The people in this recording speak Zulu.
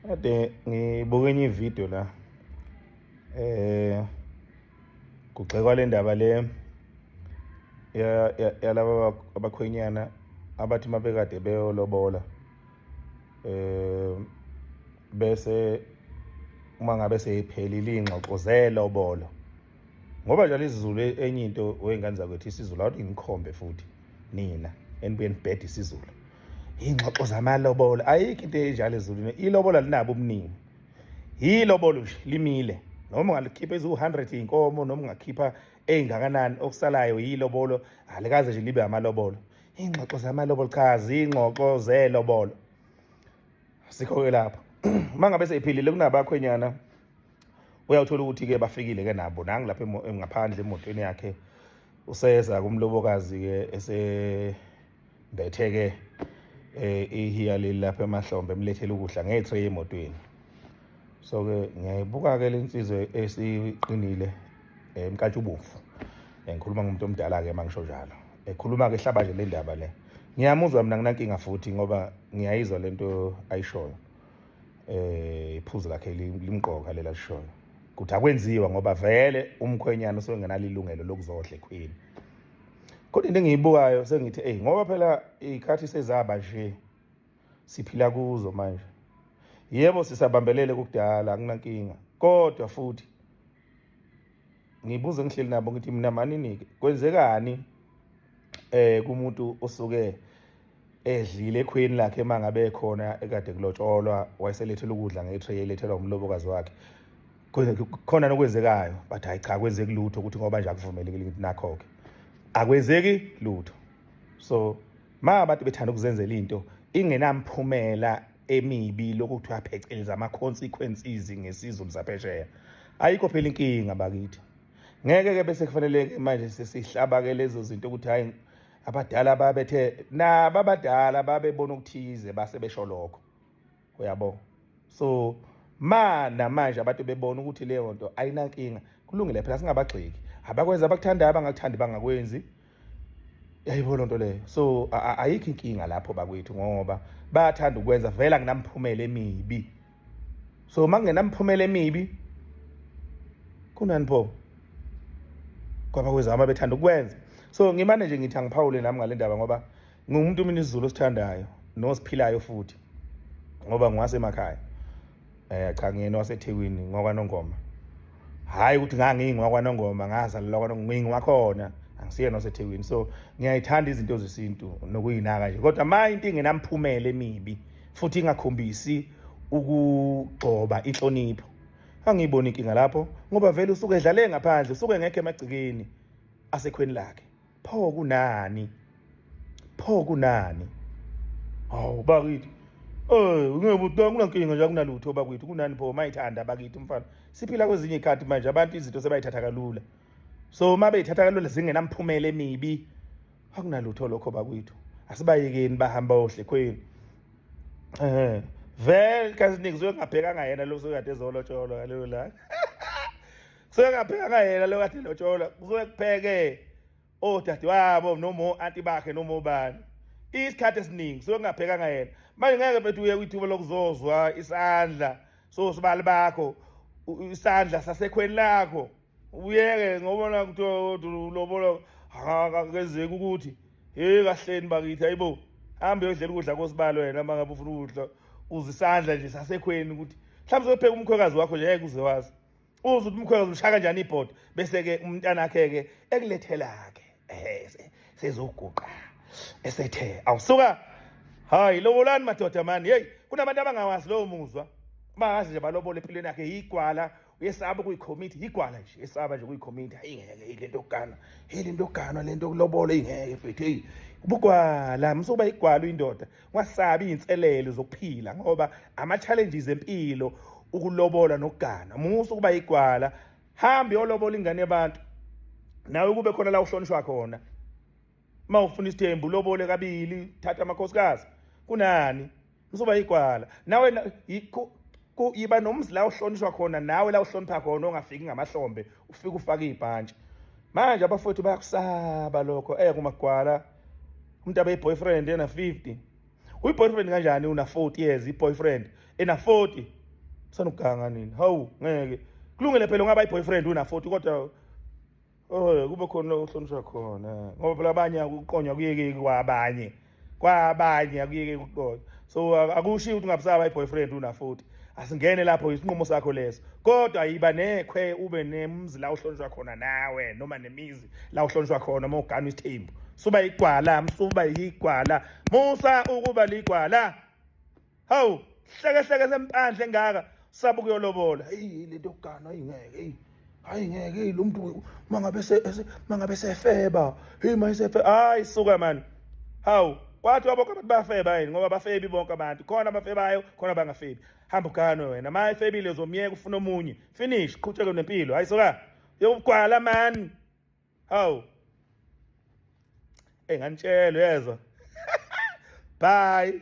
Kade ngibuka enye ividiyo la, kugxekwa le ndaba le yalaba abakhwenyana abathi uma bekade beyolobola, bese uma ngabe seyiphelile iy'ngxoxo zelobolo, ngoba njalo isiZulu enye into wey'ngane zakwethu, isiZulu awuthi ngikhombe futhi nina enibuye nibhede isiZulu, iy'ngxoxo zamalobolo ayikho into enjalo esiZulwini. Ilobola linabo ubuningi, yilobolo nje limile, noma ungalikhipha eziwu-100 iy'nkomo noma ungakhipha ey'ngakanani, okusalayo yilobolo, alikaze nje libe amalobolo. Iy'ngxoxo zamalobolo cha, ziy'ngxoxo zelobolo, sikho-ke lapho. Uma ngabe seyiphilile kunabakhwenyana, uyawuthola ukuthi-ke bafikile-ke nabo nangu lapha ngaphandle emotweni yakhe, useza kumlobokazi-ke esembethe-ke ihiya leli lapha emahlombe, emlethele ukudla nge-tray emotweni. So-ke ngiyayibuka-ke le nsizwa esiqinile, emkantshubomvu, ngikhuluma ngomuntu omdala-ke uma ngisho njalo, ekhuluma-ke ehlaba nje le ndaba le. Ngiyamuzwa mina, nginankinga futhi ngoba ngiyayizwa lento ayishoyo, iphuzu lakhe limqoka lela lishoyo ukuthi akwenziwa ngoba vele umkhwenyana usuke engenalo ilungelo lokuzodla ekhweni. Kodwa into engiyibukayo sengithi eyi, ngoba phela iy'khathi sezaba nje siphila kuzo manje, yebo sisabambelele kukudala, akunankinga, kodwa futhi ngibuze ngihleli nabo ngithi mina manini-ke kwenzekani kumuntu osuke edlile ekhweni lakhe uma ngabe khona ekade kulotsholwa, wayeselethela ukudla nge-tray elethelwa umlobokazi wakhe, khona nokwenzekayo? But hayi cha, akwenzeki lutho ukuthi ngoba nje akuvumelekile. Ngithi nakho-ke akwenzeki lutho. So ma abantu bethanda ukuzenzela into ingenamphumela emibi, lokhu kuthiwa phecelezi ama-consequences ngesiZulu saphesheya, ayikho phela inkinga bakithi. Ngeke-ke bese kufanele-ke manje sesihlaba-ke lezo zinto ukuthi hhayi, abadala babethe nabo abadala babebona okuthize base besho lokho, uyabo. So ma namanje abantu bebona ukuthi leyo nto ayinankinga, kulungile phela, singabagxeki, abakwenza abakuthandayo, abangakuthandi bangakwenzi, yayibo loo nto leyo. So ayikho inkinga lapho bakwethu, ngoba bayathanda ukwenza vele akunamphumela emibi. So uma kungenamphumela emibi, kunani pho kwabakwenzama bethanda ukwenza? So ngimane nje ngithi angiphawule nami ngale ndaba, ngoba ngumuntu mina isiZulu osithandayo nosiphilayo futhi, ngoba ngiwasemakhaya. Cha, ngiyena waseThekwini ngokwaNongoma, hhayi ukuthi ngangingwakwaNongoma, ngazalelwa kwaNongoma, ngingwakhona, angisiyena waseThekwini. So ngiyayithanda izinto zesintu nokuyinaka nje, kodwa ma into ingenamphumela emibi futhi ingakhombisi ukugxoba inhlonipho, angiyiboni inkinga lapho, ngoba vele usuke edlale ngaphandle, usuke ngekho emagcikeni asekhweni lakhe. Pho kunani? Pho kunani? Hawu bakithi, ngeke kunankinga nje, akunalutho bakwethu. Kunani pho mayithanda bakithi umfana? Siphila kwezinye iy'khathi manje, abantu izinto sebayithatha kalula. So uma beyithatha kalula zingenamphumela emibi, akunalutho lokho bakwethu, asibayekeni bahamba ohle khweni. Vele kazi ningi kusuke kungabhekanga yena lo kusuke kade ezolotsholwa ngalelo langa, kusuke kungabhekanga yena lo kade lotsholwa, kusuke kupheke odadewabo noma o-anti bakhe noma obani. Isikhathi esiningi kusuke kungabhekanga yena. Manje ngeke mfethu uye kwithuba lokuzozwa isandla sosibali bakho, isandla sasekhweni lakho, uyeke ngobona kuthiwa ulobola akenzeki ukuthi hey kahleni bakithi. Hayibo, hambe uyodlela ukudla kosibalo wena uma ngabe ufuna ukudla, uze isandla nje sasekhweni ukuthi mhlawumbe uzopheka umkhwekazi wakho nje, ngeke uze wazi, uze ukuthi umkhwekazi ushaya kanjani ibhodo, bese-ke umntanakhe-ke ekulethela-ke sezoguqa esethe awusuka. Hayi, lobolani madoda mani. Hey, kunabantu abangawazi lowo muzwa, bangazi nje balobola empilweni yakhe, yigwala, uyesaba ukuyicommit, yigwala nje, esaba nje ukuyicommit. Hayi ngeke, le nto yokugana, hey, le nto yokugana, le nto yokulobola ingeke mfethu. Hey, ubugwala msukuba igwala, uyindoda, ungasabi iy'nselelo zokuphila, ngoba ama-challenges empilo ukulobola nokugana. Musa ukuba igwala, hambe uyolobola ingane yabantu, nawe kube khona la uhlonishwa khona. Uma ufuna isithembu, ulobole kabili, thatha amakhosikazi. Kunani uzoba igwala nawe? Yiba nomzi la uhlonishwa khona, nawe la uhlonipha khona, ongafiki ngamahlombe, ufike ufake ibhantshi. Manje abafowethu bayakusaba lokho, kumagwala umuntu abe boyfriend ena 50. Uyi-boyfriend kanjani una 40 years i-boyfriend ena 40? Sanuganga nini? Hawu, ngeke kulungile phela ungaba i-boyfriend una 40, kodwa oh, kube khona ohlonishwa khona, ngoba phela abanye ukuqonywa kuyeke kwabanye akuyeke ukuqonywa. So akushiwo ukuthi ungabusaba i-boyfriend una 40. Asingene lapho, isinqumo sakho leso, kodwa yiba nekhwe, ube nemzi la uhlonishwa khona nawe, noma nemizi la uhlonishwa khona. Uma ugana isithembu, suba igwala, msuba yigwala, musa ukuba ligwala. Hawu, hleke hleke sempandle engaka, sabe ukuyolobola. Hey, lento yokugana ayingeke, hey, hayi ngeke, hey, lo muntu mangabe sefeba, hey, mayisefe, hayi suka man. Hawu, kwathi bonke abantu bayafeba yini? Ngoba bafebi bonke abantu? Khona abafebayo, khona abangafebi. Hamba uganwe wena. Ma efebile uzomyeka, ufuna omunye, finish, qhutsheke nempilo. Hayi suka, yokugwala man. Hawu, enganitshela, uyezwa? Bye.